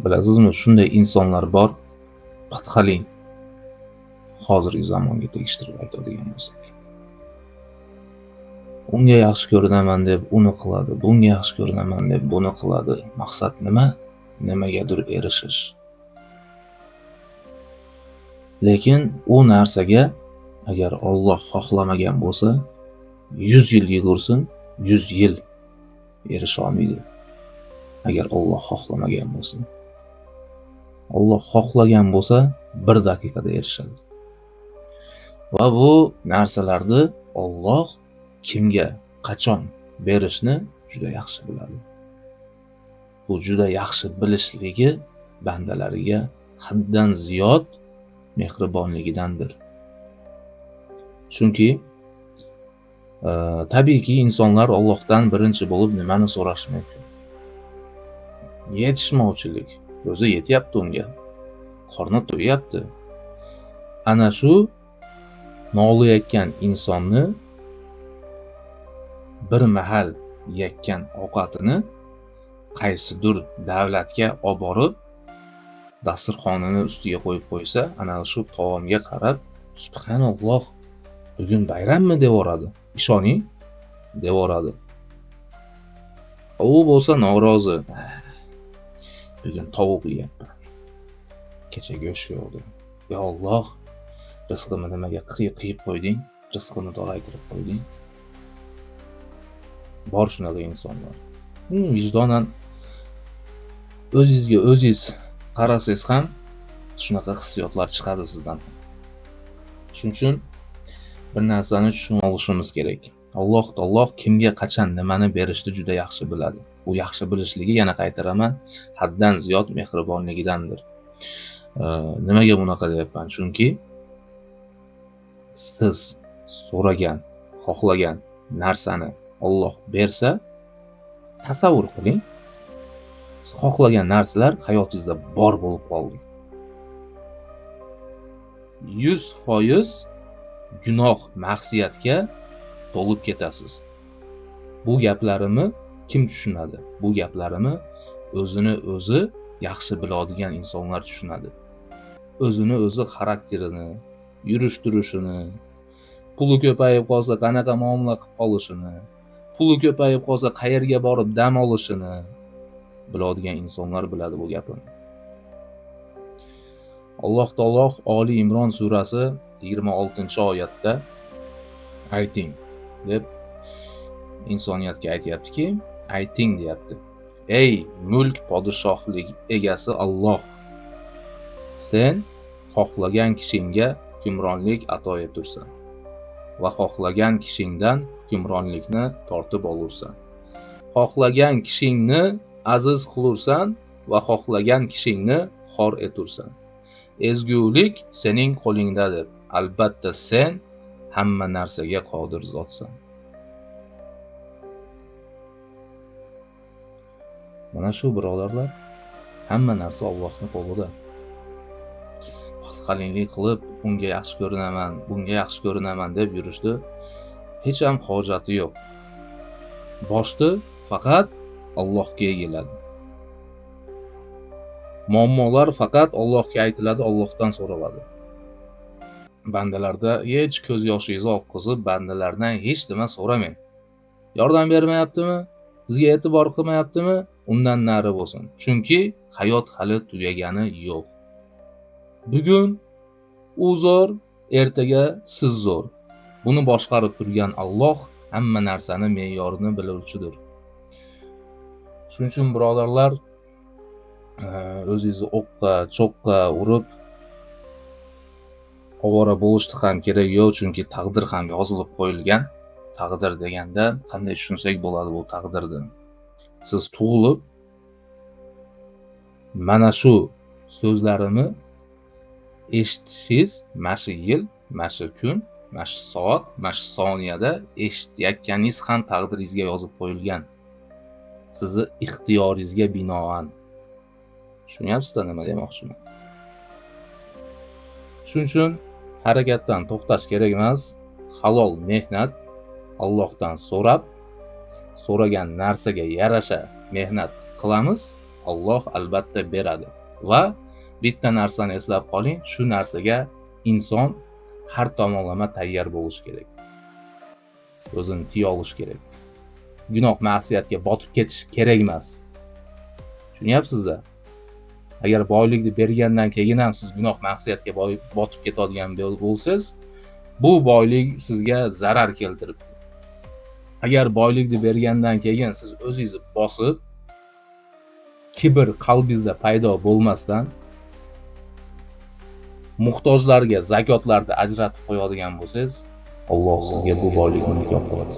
Bilasizmi, shunday insonlar bor, pitxaling, hozirgi zamonga tegishtirib aytadigan bo'lsak. Unga yaxshi ko'rinaman deb uni qiladi, bunga yaxshi ko'rinaman deb buni qiladi. Maqsad nima? Nimagadir erishish. Lekin u narsaga agar Alloh xohlamagan bo'lsa, 100 yil yugursin, 100 yil erisha olmaydi. Agar Alloh xohlamagan bo'lsa. Alloh xohlagan bo'lsa, 1 daqiqada erishadi. Va bu narsalarni Alloh kimga, qachon berishni juda yaxshi biladi. Bu juda yaxshi bilishligi bandalariga haddan ziyod mehribonligidandir. Chunki tabiiyki insonlar Allohdan birinchi bo'lib nimani so'rashi mumkin? Yetishmovchilik. O'zi yetyapti unga. Qorni to'yapti. Ana shu nolayotgan insonni bir mahal yeyotgan ovqatini qaysidir davlatga olib borib dasturxonini ustiga qo'yib qo'ysa, ana shu taomga qarab, subhanalloh, bugun bayrammi devoradi. Ishoning, devoradi. U bo'lsa norozi. Bugun tovuq yeyapman. Kecha go'sht yo'qdi. Ya Alloh, rizqimni nimaga qiyib qo'yding? Rizqimni toraytirib qo'yding. Bor shunaqa insonlar. Vijdonan o'zingizga o'zingiz qarasangiz ham shunaqa hissiyotlar chiqadi sizdan. Shuning uchun bir narsani tushunib olishimiz kerak. Alloh taolo kimga qachon nimani berishni juda yaxshi biladi. U yaxshi bilishligi, yana qaytaraman, haddan ziyod mehribonligidandir. Nimaga bunaqa deyapman? Chunki siz so'ragan, xohlagan narsani Alloh bersa, tasavvur qiling, siz xohlagan narsalar hayotingizda bor bo'lib qoldi. 100% gunoh, ma'siyatga to'lib ketasiz. Bu gaplarimni kim tushunadi? Bu gaplarimni o'zini o'zi yaxshi biladigan insonlar tushunadi. O'zini o'zi xarakterini, yurish turishini, puli ko'payib qolsa qanaqa muomala qilib qolishini, puli ko'payib qolsa qayerga borib dam olishini biladigan insonlar biladi bu gapni. Alloh taolo Oli Imron surasi 26-oyatda ayting deb insoniyatga aytyaptiki, ayting deyapti. Ey mulk podshohlik egasi Alloh, sen xohlagan kishingga hukmronlik ato etursan va xohlagan kishingdan hukmronlikni tortib olursan. Xohlagan kishingni aziz qilursan va xohlagan kishingni xor etursan. Ezgulik sening qo'lingdadir. Albatta sen hamma narsaga qodir zotsan. Mana shu birodarlar, hamma narsa Allohning qo'lida. Qalinlik qilib, unga yaxshi ko'rinaman, bunga yaxshi ko'rinaman deb yurishdi hech ham hojati yo'q. Boshni faqat Allohga egiladi. Muammolar faqat Allohga aytiladi, Allohdan so'raladi. Bandalarda hech ko'z yoshingizni oqizib, bandalardan hech nima so'ramang. Yordam bermayaptimi? Sizga e'tibor qilmayaptimi? Undan nari bo'lsin. Chunki hayot hali tugagani yo'q. Bugun u zo'r, ertaga siz zo'r. Buni boshqarib turgan Alloh hamma narsani me'yorini biluvchidir. Shuning uchun birodarlar, o'zingizni o'qqa, cho'qqa urib ovora bo'lishni ham kerak yo'q, chunki taqdir ham yozilib qo'yilgan. Taqdir deganda qanday tushunsak bo'ladi bu taqdirni? Siz tug'ilib mana shu so'zlarimni eshitishingiz mana shu yil, mana shu kun, mana shu soat, mana shu soniyada eshitayotganingiz ham taqdiringizga yozib qo'yilgan. Sizni ixtiyoringizga binoan. Tushunyapsizlar nima demoqchiman? Shuning uchun harakatdan to'xtash kerak emas. Halol mehnat, Allohdan so'rab, so'ragan narsaga yarasha mehnat qilamiz. Alloh albatta beradi. Va bitta narsani eslab qoling, shu narsaga inson har tomonlama tayyor bo'lishi kerak. O'zini tiya olish kerak. Gunoh ma'siyatga botib ketish kerak emas. Tushunyapsizda? Agar boylikni bergandan keyin ham siz gunoh ma'siyatga botib ketadigan bo'lsangiz, bu boylik sizga zarar keltirib. Agar boylikni bergandan keyin siz o'zingizni bosib, kibr qalbingizda paydo bo'lmasdan muhtojlarga zakotlarni ajratib qo'yadigan bo'lsangiz, Alloh sizga bu boylikni nikoh qiladi.